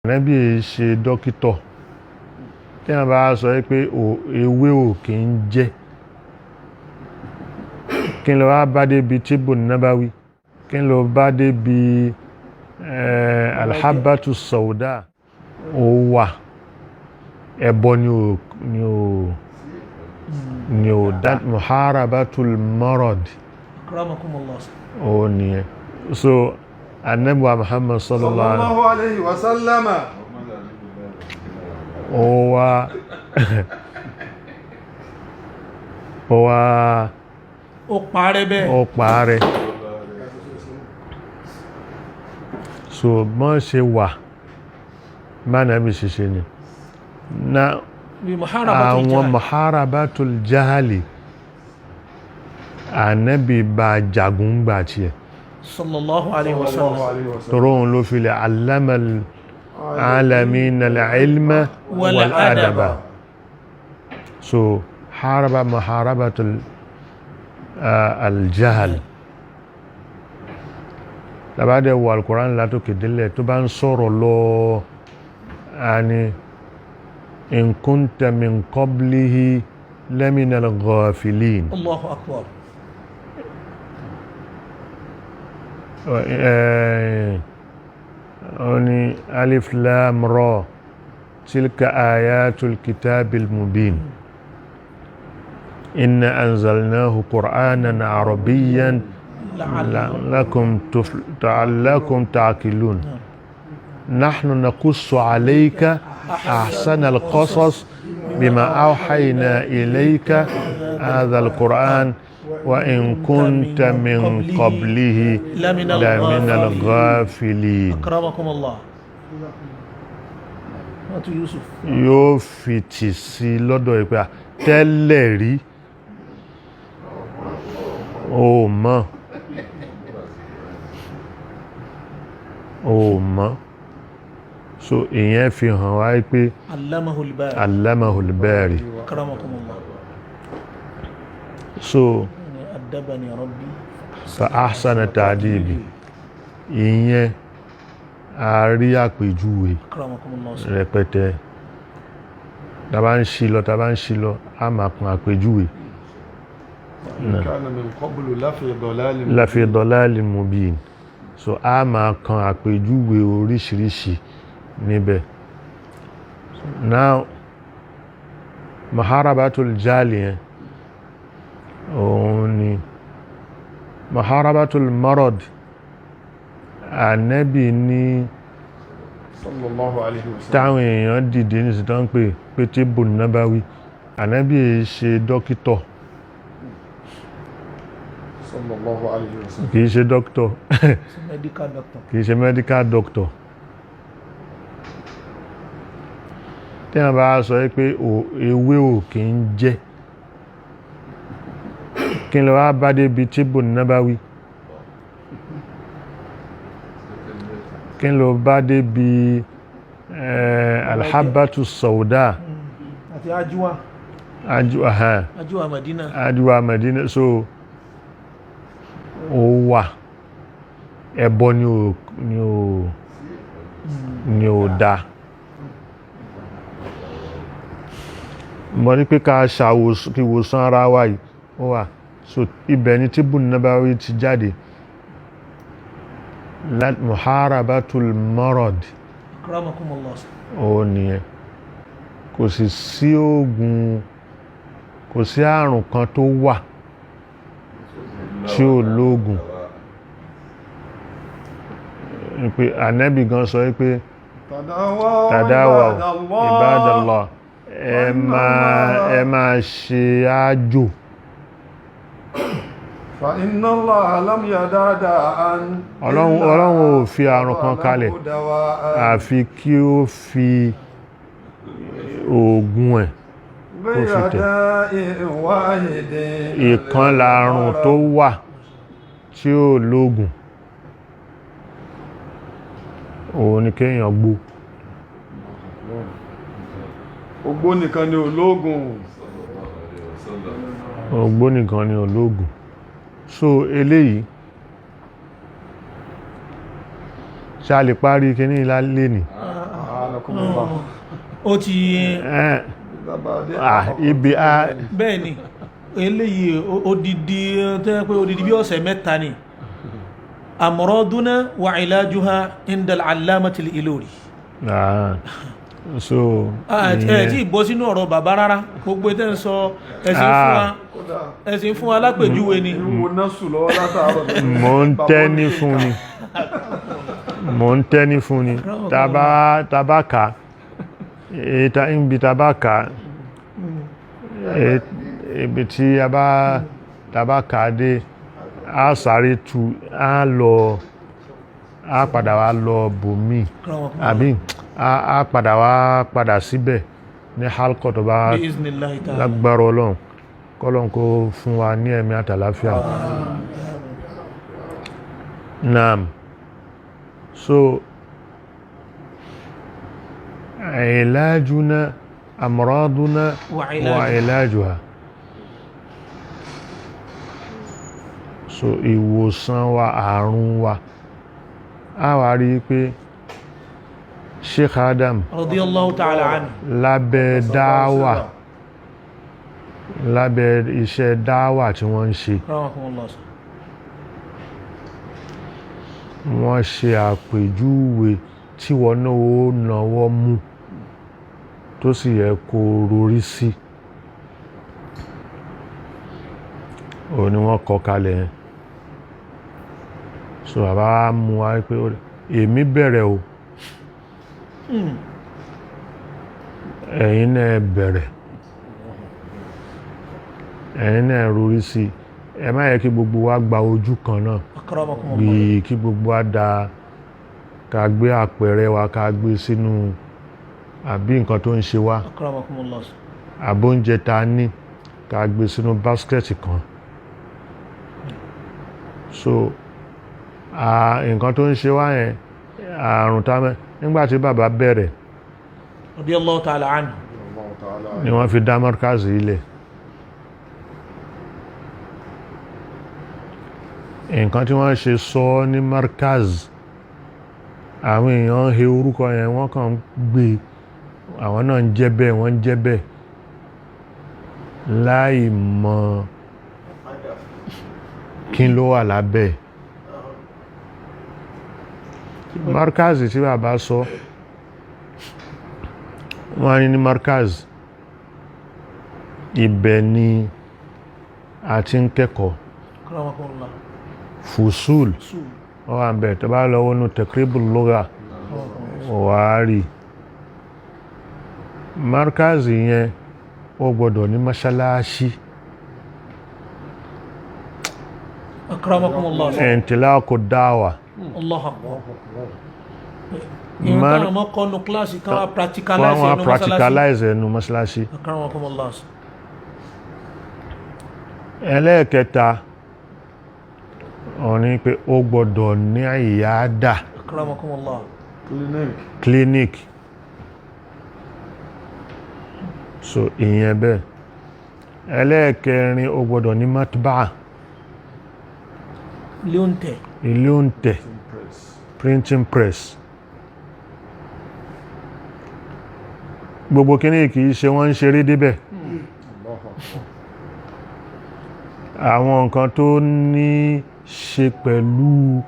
Ànábì yìí ṣe dókítọ̀. Tí wọ́n bá sọ pé ewé ò kí ń jẹ́, kí n lọ wá bá débi tíbù nábáwí, kí n lọ bá débi alhabatu sauda, ó wà ẹbọ ni ò ni ò ni ò dá muharabatul marad. Akramakumullah. Ó nìyẹn. So Ànábì wa Muhammad sallallahu Sallallahu alayhi wa sallama. Ó wá Ó parẹ́ bẹ́ẹ̀. Ó parẹ́. So bọ́n ṣe wà mánàbí ṣiṣẹ́ ni na Bí muharabatul àwọn jahal. Muharabatul jahali, Ànábì bá jagun gbà tiẹ̀. Sallallahu alayhi wa Sallallahu sallam. alayhi wa sallam. Tọrọ òun ló fi lè allamal alamina al-ilma wal wal adaba. Adaba. So haraba muharabatul al-jahal, labade wo al-Qur'an látòkè délẹ̀ tó bá ń sọ̀rọ̀ lọ, ani in kunta min qablihi lamina al-ghafilin. Allahu akbar. Oni alif lam ra tilka ayatul kitabil mubin inna anzalnahu qur'anan arabiyyan la'allakum ta'qilun nahnu naqussu alayka ahsana alqasas bima awhayna ilayka hadha alquran wa in kunta min qablihi lamina lamina al-ghafilin. Akramakumullah. Wọ́n tún Yusuf. Yóò fi tì sí lọ́dọ̀ ìpé à tẹ́lẹ̀ rí o mọ̀, o mọ̀. So ìyẹn fi hàn wá pé Allamahul bari. Allamahul bari. Akramakumullah. So Addabani rabbi. Fa ahsana ta'dibi, ìyẹn a rí àpèjúwe Akramakumullah. rẹpẹtẹ. Tá bá ń ṣí lọ, tá bá ń ṣí lọ, a máa kan àpèjúwe. Kana min qablu lafi dalalin. Láfi dalalin mubin. So a máa kan àpèjúwe oríṣiríṣi níbẹ̀. Now, maharabatul jali yẹn, òun ni maharabatul marad. Ànábì ní Sallallahu alayhi wa sallam. Táwọn èèyàn dìde ní sí tán pé pé tíbù nábáwí, Ànábì yìí ṣe dókítọ̀. Sallallahu alayhi wa sallam. Kìí ṣe dókítọ̀. Medical doctor. Kìí ṣe medical doctor. Tí wọ́n bá sọ pé ewé ò kí ń jẹ́, kí n lọ wá bá débi tíbù nábáwí, kí n lọ bá débi alhabatu sauda. Àti ajuwa. Ajú, Ajuwa Madina. Ajuwa Medina. So ó wà ẹbọ ni ò ni ò ni ò dá. Mo ní pé ká ṣàwòsàn kí wòsàn ara wa yìí, ó wà. So ibẹ̀ ni tíbù Nabawi ti jáde, muharabatul marad. Akramakumullah. Ó nìyẹn. Kò sì sí oògùn, kò sí àrùn kan tó wà tí ò lóògùn. Pé Ànábì gan sọ pé tàdáwà ibadallah, ẹ máa ṣe ájò. Fa inna Allaha lam yada da'an. Ọlọ́run ò fi àrùn kan kalẹ̀ àfi kí ó fi oògùn ẹ̀ kó fi tẹ̀. Ìkan làrùn tó wà tí ó lóògùn, òun ni kéèyàn gbó. Ogbó nìkan ni ológun. Ogbó nìkan ni olóògùn. So eléyìí ṣá lè parí kíní lálé ní. Anakumullah. Ó ti Ẹ́, Dábàá ah, ibi a bẹ́ẹ̀ ni eléyìí odidi tó yẹ pé odidi bí ọ̀sẹ̀ 3 ni. Amraduna wa ilajuha indal allamati al-Ilori. Ah, so Ẹ ìyẹn- tí ì bọ́ sínú ọ̀rọ̀ bàbá rárá, gbogbo ẹ̀ tẹ́ ń sọ ẹ̀sìn fún wa, Kódà ẹ̀sìn fún wa lápèjúwe ni. ìwò náà sùn lọ́wọ́ látàárọ̀. Mò ń tẹ́ní fún ni, mò ń tẹ́ní fún ni. Tàbá kà ibi tàbá kà ibi tí a bá tàbá kà dé, a sáré tu, a lọ, a padà wá lọ bòmí, àbí a padà wá padà síbẹ̀ ní halkọ̀ tó bá Bi iznillahi ta'ala. lágbára Ọlọ́run, kọ́lọ́n kó fún wa ní ẹ̀mí àtàláfíà. Naam. So ìlàjúná amraduna Wa wa ilajuha. ìlàjúha. So ìwòsàn wa àrùn wa, a wá rí i pé Sheikh Adam Radiyallahu ta'ala anhu. Lábẹ́ dáwà, lábẹ́ iṣẹ́ dáwà tí wọ́n ń ṣe, Akramakumullah. Wọ́n ṣe àpèjúwe tí wọ́n náà ó náwọ́ mú tó sì yẹ kó rorí sí, òun ni wọ́n kọ kalẹ̀ yẹn. So bàbá wa mú wa pé èmi bẹ̀rẹ̀ o, ẹ̀yin náà bẹ̀rẹ̀, ẹ̀yin náà rorí sí, ẹ má yẹ kí gbogbo wa gba ojú kan náà Akramakumullah. Bí kí gbogbo wa da ká gbé àpẹẹrẹ wa, ká gbé sínú àbí nǹkan tó ń ṣe wá, Akramakumullah. àbóúnjẹ ta ní, ká gbé sínú báskẹ̀tì kan. So nǹkan tó ń ṣe wá yẹn, àrùn tá mẹ́ nígbà tí bàbá bẹ̀rẹ̀ Radiyallahu ta'ala anhu. Ni wọ́n fi dá mọ́rkázì ilẹ̀. Nǹkan tí wọ́n ṣe sọ ní markaz, àwọn èèyàn ń he orúkọ yẹn, wọ́n kàn ń gbé, àwọn náà ń jẹ́ bẹ́ẹ̀, wọ́n ń jẹ́ bẹ́ẹ̀ láì mọ kí ló wà lábẹ́ markaz. Tí bàbá sọ, wọ́n ní ní markaz, ibẹ̀ ni a ti ń kẹ́kọ̀ọ́. Akramakumullah. Fusul Su. wọ́n wà ń bẹ̀. Tó bá lọ wọnú Taqribul Lugha, wà á rí markaz yẹn. Ó gbọ́dọ̀ ní mọ́ṣáláṣí. Akramakumullah. Intilaqu dáwà. Allahu akbar. Ìrìn táwọn ọmọ kọ́nu kíláàsì kan wá practicalize wọ́n wá ẹnu mọ́sálásí. Practicalize ẹnu mọ́ṣáláṣí. Akramakumullah. Ẹlẹ́ẹ̀kẹta, ó ní pé ó gbọ́dọ̀ ní ìyáàdà. Akramakumullah. Clinic. Clinic. So ìyẹn bẹ́ẹ̀. Ẹlẹ́ẹ̀kẹrin, ó gbọ́dọ̀ ní matba'a. Léontẹ̀. Ilé òǹtẹ̀. Press. Printing press. Gbogbo kíní kìí ṣe wọ́n ń ṣeré débẹ̀. Allahu Akbar. Àwọn nǹkan tó ní ṣe pẹ̀lú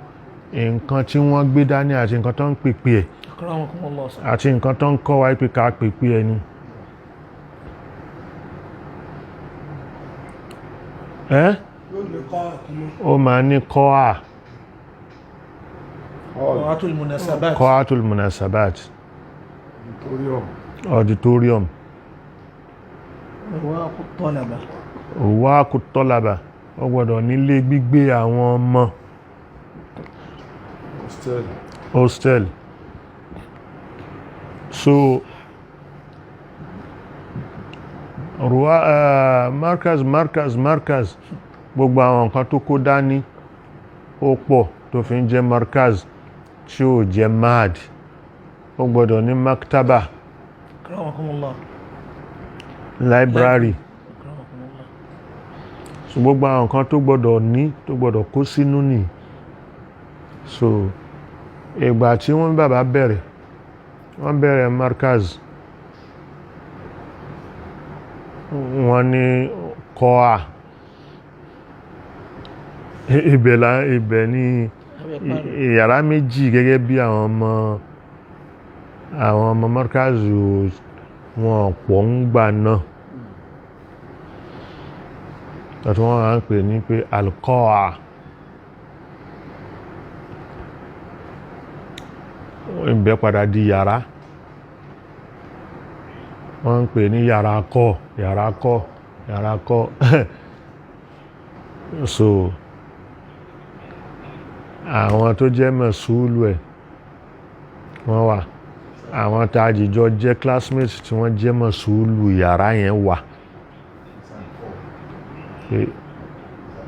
nǹkan tí wọ́n gbé dání àti nǹkan tó ń pèpè ẹ̀ Akramakumullah. àti nǹkan tó ń kọ́ wa pé ká pèpè ẹni ẹ́. Yóò lè kọ́ àkúlé. Ó máa ní kọ́à. Hall. Qa'atul munasabat. Kọ́àtul munasabat. Auditorium. Auditorium. Riwaqu talaba. Ruwaku tọ́laba, ó gbọ́dọ̀ nílé gbígbé àwọn ọmọ. Hostel. Hostel. So ruwa markaz, markaz, markaz, gbogbo àwọn nǹkan tó kó dání ó pọ̀ tó fi ń jẹ́ markaz tí ó jẹ́ mad. Ó gbọ́dọ̀ ní maktaba. Akramakumullah. Library. Akramakumullah. So gbogbo àwọn nǹkan tó gbọ́dọ̀ ní, tó gbọ́dọ̀ kó sínú nì. So ìgbà tí wọ́n bàbá bẹ̀rẹ̀, Wọ́n bẹ̀rẹ̀ markaz, wọ́n ní kọ́à ibẹ̀ la ibẹ̀ ní Abẹ́ páànù. yàrá méjì gẹ́gẹ́ bí àwọn ọmọ markaz wọn pọ̀ ń gbà náà, àti wọ́n á ń pè ní pé alkọ́à. Ibẹ̀ padà di yàrá, wọ́n ń pè ní yàrá kọ́, yàrá kọ́, yàrá kọ́. So àwọn tó jẹ́ mọ̀súlù ẹ̀ wọ́n wà, àwọn tá a jìjọ jẹ́ classmates tí wọ́n jẹ́ mọ̀súlù yàrá yẹn wà. Pé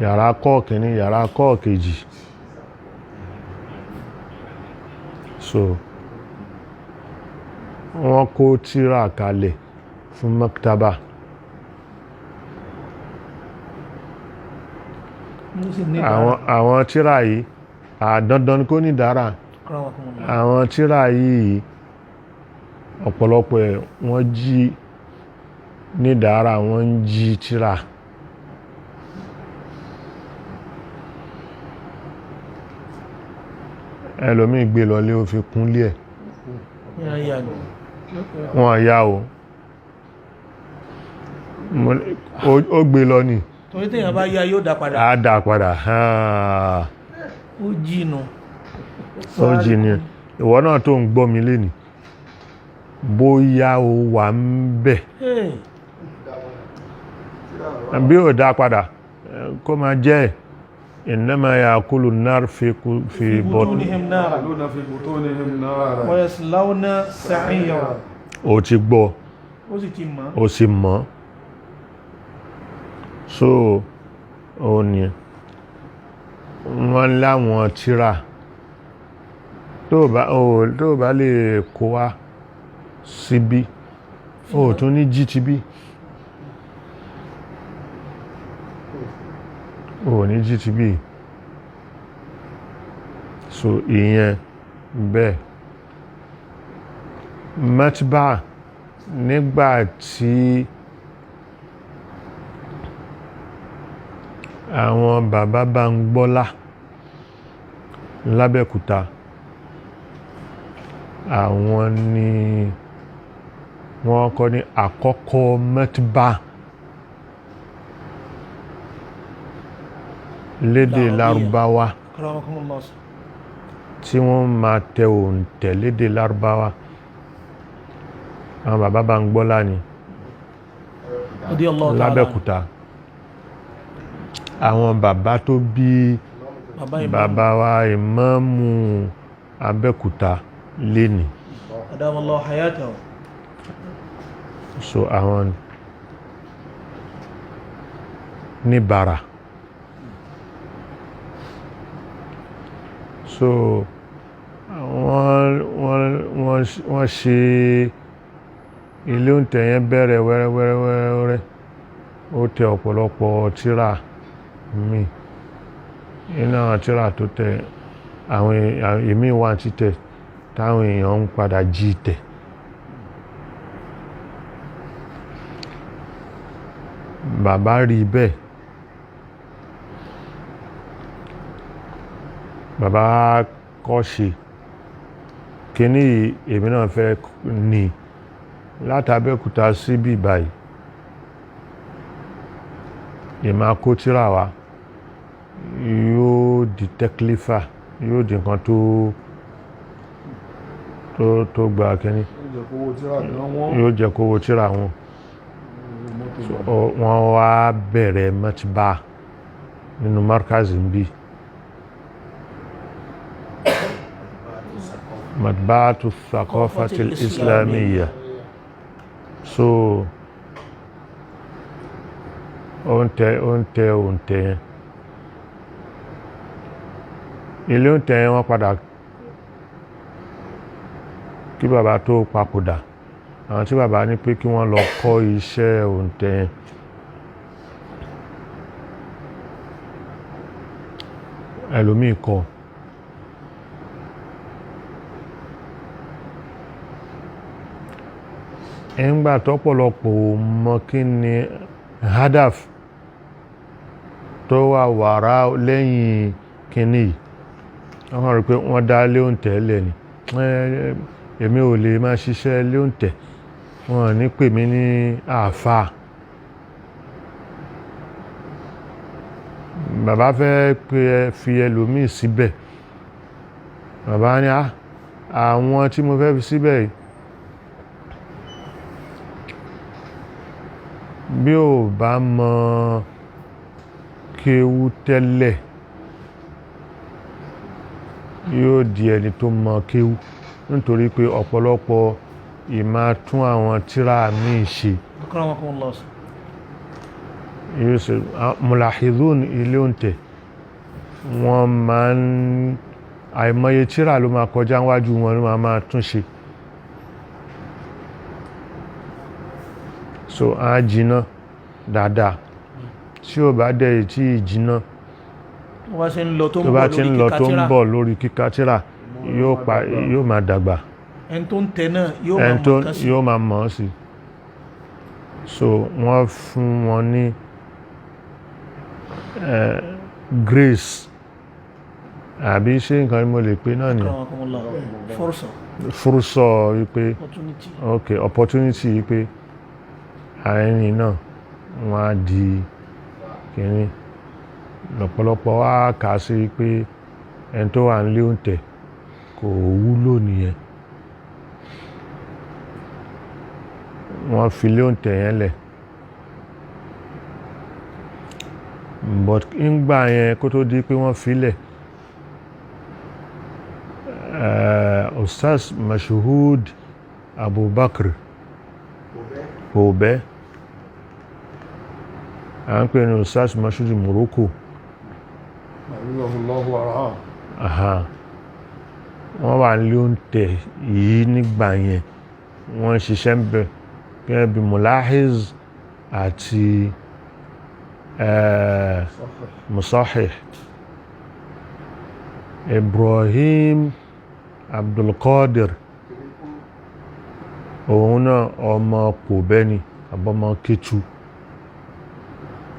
yàrá kọ́ kìíní, yàrá kọ́ kejì. So wọ́n kó tírà kalẹ̀ fún maktaba. Ó sì ní Àwọn tírà yìí àdandan kó ní dára. Akramakumullah. Àwọn tírà yìí, ọ̀pọ̀lọpọ̀ ẹ̀ wọ́n jí ní dára, wọ́n ń jí tírà. Ẹlòmíì gbé lọlé, ó fi kúnlé ẹ̀. Ní ayé àná. Wọ́n yá o. Ó gbé lọ ni. Torí téèyàn bá yá, yóò dá padà. Á dá padà hàn. Ó jìnà. Ó jí ni. Ìwọ náà tó ń gbọ́ mi lénìí, bóyá o wà ń bẹ̀ Hey, bí ò dá padà, kó máa jẹ́ innama yakulu nar fi fi bọ́tù. Butunihim nara. Ya'kuluna fi butunihim nara. Wa yaslawna sa'ira. O ti gbọ́. Ó sì ti mọ̀. O sì mọ̀. So ó ní wọ́n láwọn tírà tó bá lè kó wá síbí, ó tún ní GTB, ó ní GTB. So ìyẹn bẹ́ẹ̀. Matba, nígbà tí àwọn bàbá bá ń gbọ́lá lábẹ́kúta, àwọn ni wọ́n kọ́ ní àkọ́kọ́ matba lédè Lárabíyà. Lárúbáwá Akramakumullah. tí wọ́n máa tẹ òǹtẹ̀ lédè Lárúbáwá, àwọn bàbá bá ń gbọ́lá ni. Radiyallahu ta'ala. Lábẹ́kúta, àwọn bàbá tó bí Bàbá Imam. Bàbá wa ìmáàmù Abẹ́òkúta lénìí. Adamallahu hayatahu. So àwọn ní bàrà. So wọ́n ṣe ilé oúnjẹ yẹn, bẹ̀rẹ̀ wẹ́rẹ́wẹ́rẹ́wẹ́rẹ́, ó tẹ ọ̀pọ̀lọpọ̀ tírà mi. Iná àwọn tírà tó tẹ, àwọn èmi wà títẹ̀ táwọn èèyàn ń padà jí tẹ̀. Bàbá rí bẹ́ẹ̀, bàbá kọ́ ṣe kíní yìí, èmi náà fẹ́ ní láti Abẹ́òkúta síbí báyìí, ìmá kó tírà wá, yóò di tẹ́klífà, yóò di nǹkan tó gba kíní. Ó jẹ́ kówó tíra gan wọ́n. Yóò jẹ́ kówó tírà wọn. Mọ́tò. Wọ́n wá bẹ̀rẹ̀ mọ́tíbà nínú markaz ń bí matba'atu thaqafati islamiyya. So ó ń tẹ, ó ń tẹ, ó ń tẹ yẹn, ilé ń tẹ yẹn. Wọ́n padà kí bàbá tó papòdà, àwọn tí bàbá ní pé kí wọ́n lọ kọ́ iṣẹ́ òǹtẹ̀ yẹn, ẹlòmíì kọ́. Ẹ̀ngbà tọ́pọ̀lọpọ̀ ò mọ kí ni hadaf tó wà wàrà lẹ́yìn kínní yìí. Wọ́n rí pé wọ́n dá léòǹtẹ̀ lẹ̀ ni. Èmi ò lè máa ṣiṣẹ́ léòǹtẹ̀, wọ́n ní pè mí ní àáfàá. Bàbá fẹ́ pé ẹ fi ẹlòmíì síbẹ̀. Bàbá ní, "Ah, àwọn tí mo fẹ́ fi síbẹ̀ yìí, bí ò bá mọ kéwú tẹ́lẹ̀, yóò di ẹni tó mọ kéwú," nítorí pé ọ̀pọ̀lọpọ̀ ìmá tún àwọn tírà míì ṣe. Akramakumullah. Yóò ṣe mulahidun ilé òǹtẹ̀, wọ́n máa ń àìmọye tírà ló máa kọjá wájú wọn, ló máa máa tún ṣe. So á jiná dáadáa. Tí ò bá dẹ̀ tí ì jiná, Tó bá ṣe ń lọ tó ń tó bọ̀ bá ti lórí ń lọ kíka tó ń tírà, bọ̀ lórí kíka tírà, yóò pa, yóò máa dàgbà. Ẹni tó ń tẹ náà yóò máa Ẹni tó mọ̀ nǹkan sí. yóò máa mọ̀ ọ́ sí. So wọ́n fún wọn ní grace, àbí ṣé nǹkan tí mo lè pè náà ni? Akramakumullah. Fursa. Fúrúsọ wípé Opportunity. Ok, opportunity wípé àárín náà wọ́n á di kínní. Lọ́pọ̀lọpọ̀ wá kà á sí pé ẹni tó wà nílé òǹtẹ̀ kò wúlò nìyẹn. Wọ́n fi ilé òǹtẹ̀ yẹn lẹ̀, but ńgbà yẹn, kó tó di pé wọ́n fi lẹ̀, Ustaz Mashuhud Abubakar Obe, à ń pè ní Ustaz Mashuhud Morocco. Hafizahullahu wa ra'ah. Aha. Wọ́n wà ní òǹtẹ̀ yìí nígbà yẹn, wọ́n ń ṣiṣẹ́ ń bẹ̀ gẹ́gẹ́ bí mulahiz àti musahih. Ibrahim Abdulkadir, òun náà ọmọ Kòbẹ́ ni àbọ́mọ Kétu,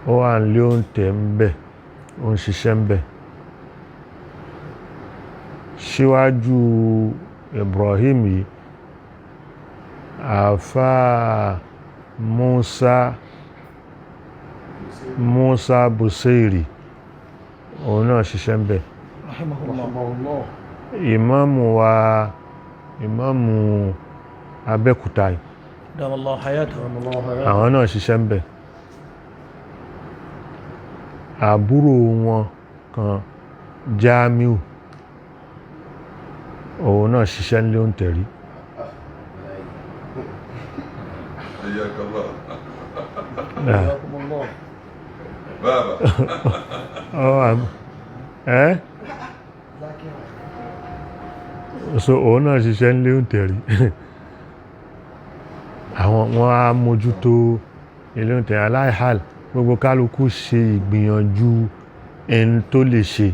ó wà ní òǹtẹ̀ ń bẹ̀, ó ń ṣiṣẹ́ ń bẹ̀ síwájú Ibrahim yìí. Àfáà Musa Busairi, òun náà ṣiṣẹ́ ń bẹ̀. Rahimahullah. Rahimahullah. Ìmáàmù wa, ìmáàmù Abẹ́òkúta yìí, Damallahu hayatahu. Rahimahullah hayatahu. Àwọn náà ṣiṣẹ́ ń bẹ̀. Àbúrò wọn kan, Jamiu, òun náà ṣiṣẹ́ ní òǹtẹ̀rí. حياك الله. Jazakumullah. بابا. Ẹ́ so òun náà ṣiṣẹ́ ní òǹtẹ̀rí. Àwọn wọn á mójútó ilé òǹtẹ̀rí aláìhàl. Gbogbo kálukú ṣe ìgbìyànjú ẹni tó lè ṣe.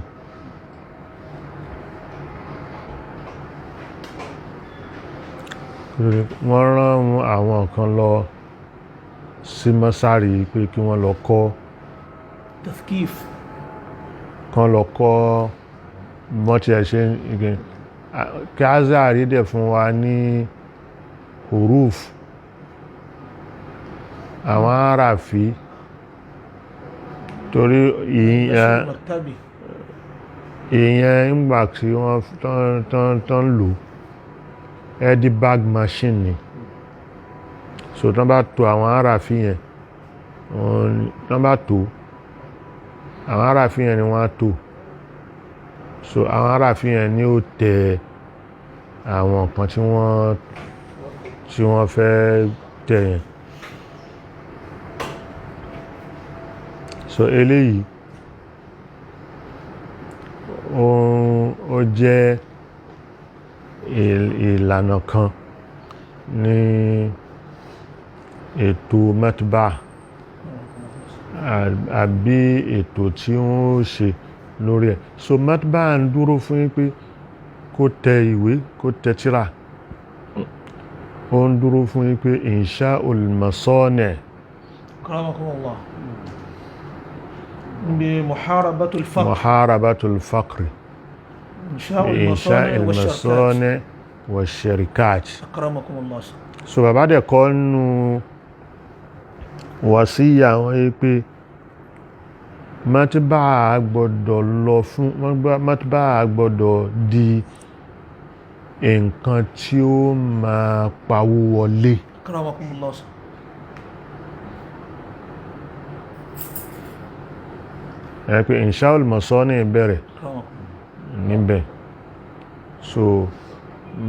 Wọ́n rán àwọn kan lọ sí mọ́sárì pé kí wọ́n lọ kọ́ Tafkif. Kan lọ kọ́ wọ́n ti ẹ̀ ṣe igi. Kí Azari dẹ̀ fún wa ní huruf, àwọn aráàfí, torí ìyẹn Maktabi. Ìyẹn ńgbà tí wọ́n tán lò, edibag machine ni. So tán bá to àwọn aráàfí yẹn, tán bá to àwọn aráàfí yẹn ni wọ́n á tò. So àwọn aráàfí yẹn ni ó tẹ àwọn nǹkan tí wọ́n fẹ́ tẹ̀ yẹn. So eléyìí ó jẹ́ ìlànà kan ní ètò matba àbí ètò tí wọ́n ó ṣe lórí ẹ̀. So matba ń dúró fún yín pé kó tẹ ìwé, kó tẹ tírà. Ó ń dúró fún yí pé insha'ul masani. Akramakumullah. Bí muharabatul faqr. Muharabatul faqr. Insha'ul insha'il masani wa shirkat. masani wa shirkat. Akramakumullah. So bàbá dẹ̀ kọ́ nù wàsíyà wọn yí pé mọ́tíbà gbọ́dọ̀ lọ fún mọ́tíbà gbọ́dọ̀ di nǹkan tí ó máa pawó wọlé. Akramakumullah. Ẹ pé insha'ul masani bẹ̀rẹ̀ Akramakumullah. níbẹ̀. So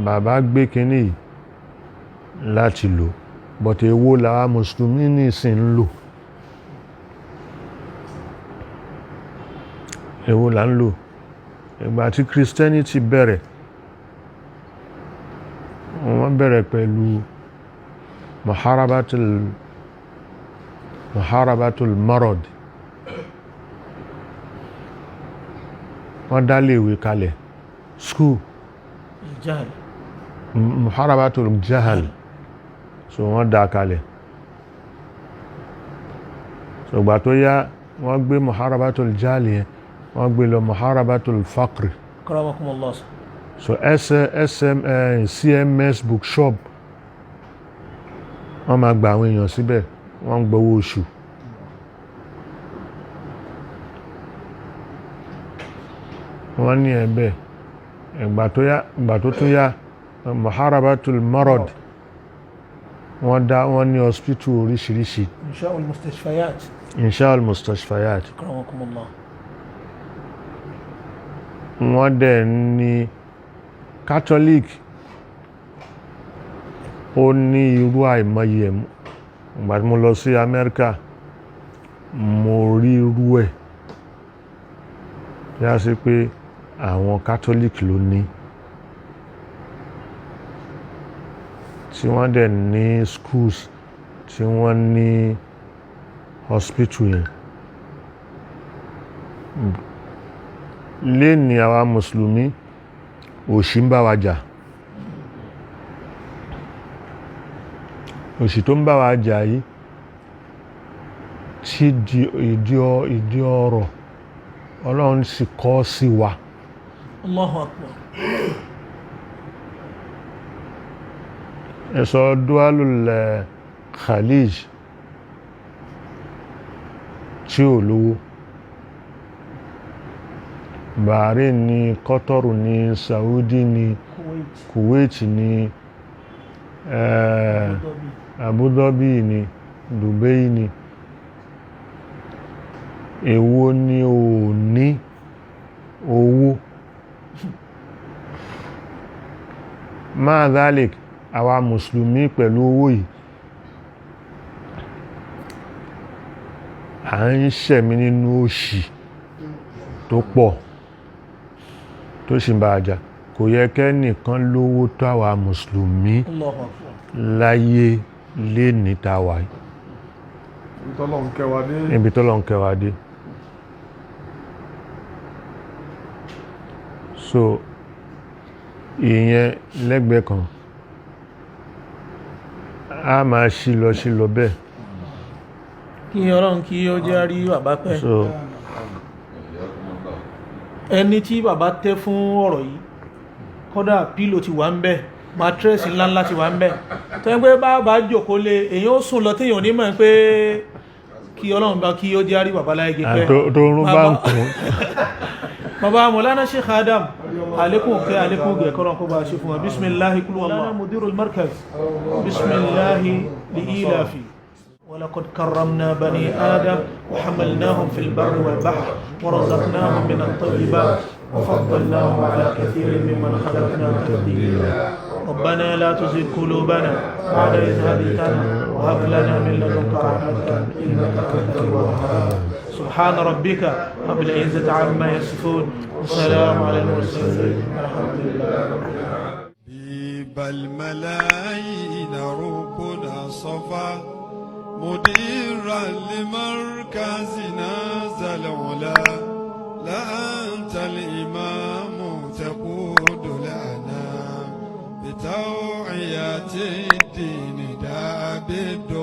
bàbá gbé kínní yìí láti lò, but èwo làwa mùsùlùmí nìsín ń lò? Èwo là ń lò? Ìgbà tí Christianity bẹ̀rẹ̀, wọ́n bẹ̀rẹ̀ pẹ̀lú muharabatul marad. Wọ́n dá léèwé kalẹ̀, school. Al-jahl. Muharabatul jahal. So wọ́n dá kalẹ̀. So ìgbà tó yá, wọ́n gbé muharabatul jahal yẹn, wọ́n gbé lọ muharabatul faqr. Akramakumullah. So S, SM, CMS bookshop, wọ́n máa gba àwọn èèyàn síbẹ̀, wọ́n ń gbowó oṣù. Wọ́n ní ẹ̀bẹ̀. Ìgbà tó yá, ìgbà tó tún yá, muharabatul marad, wọ́n dá, wọ́n ní hospital oríṣiríṣi. Insha'ul mustashfayat. Insha'ul mustashfayat. Akramakumullah. Wọ́n dẹ̀ ní Catholic, ó ní irú àìmọye ẹ̀. Ìgbà tí mo lọ sí Amẹ́ríkà, mo rí irú ẹ̀ yá sí pé àwọn Catholic ló ní, tí wọ́n dẹ̀ ní schools, tí wọ́n ní hospital yẹn. Lé ní àwa mùsùlùmí, òṣì ń bá wa jà. Òṣì tó ń bá wa jà yìí tí di ìdí ọrọ̀ Ọlọ́run sì kọ́ sí wa. Allahu akbar. Ẹ̀sọ́ dualul Khalij tí ò lówó, Bahrain ní, Qatar ní, Saudi ní, Kuwait. Kuwait ní, Abu Dhabi. Abu Dhabi ní, Dubai ní. Èwo ni ò ní owó? Máa dhalik, àwa mùsùlùmí pẹ̀lú owó yìí, à ń ṣẹ̀mí nínú òṣì tó pọ̀ tó sì ń bá a jà. Kò yẹ kẹ́nìkan lówó tó àwa mùsùlùmí Allahu akbar. láyé lé níta wà yìí. Ìtọ́lọ́run kẹwàá dé. Níbi tó lọ́n kẹwàá dé. So ìyẹn lẹ́gbẹ̀ẹ́ kan, a máa ṣí lọ ṣí lọ bẹ́ẹ̀. Kí Ọlọ́run kí ó jẹ́ rí bàbá pẹ́. So Ẹni tí bàbá tẹ́ fún ọ̀rọ̀ yìí, kódà pílò ti wà ń bẹ̀, màtírẹ́sì ńláńlá ti wà ń bẹ̀, tó ń pé bàbá jòkó lé, èyàn ó sùn lọ téèyàn ní mọ̀ pé kí Ọlọ́run bá kí ó jẹ́ rí bàbá láyé pẹ́. Tó rún bá ń kún. Bàbá Mọ̀lánà Sheikh Adam, àlékún kẹ́, àlékún gẹ̀, kọ́lọ́n kó bá ṣe fún wa. Bismillahi kúlú wàlá mudirul markaz, bismillahi li ilafi. ولقد كرمنا بني آدم وحملناهم في البر والبحر ورزقناهم من الطيبات وفضلناهم على كثير ممن خلقنا تفضيلا. ربنا لا تزغ قلوبنا بعد إذ هديتنا وهب لنا من لدنك رحمة إنك أنت الوهاب. سبحان ربك رب العزة عما يصفون وسلام على المرسلين والحمد لله رب العالمين. حبيب الملايين ركن صفا، مديرا لمركزنا ذا العلا، لا أنت الإمام تقود الأنام بتوعية الدين. بالدعاء.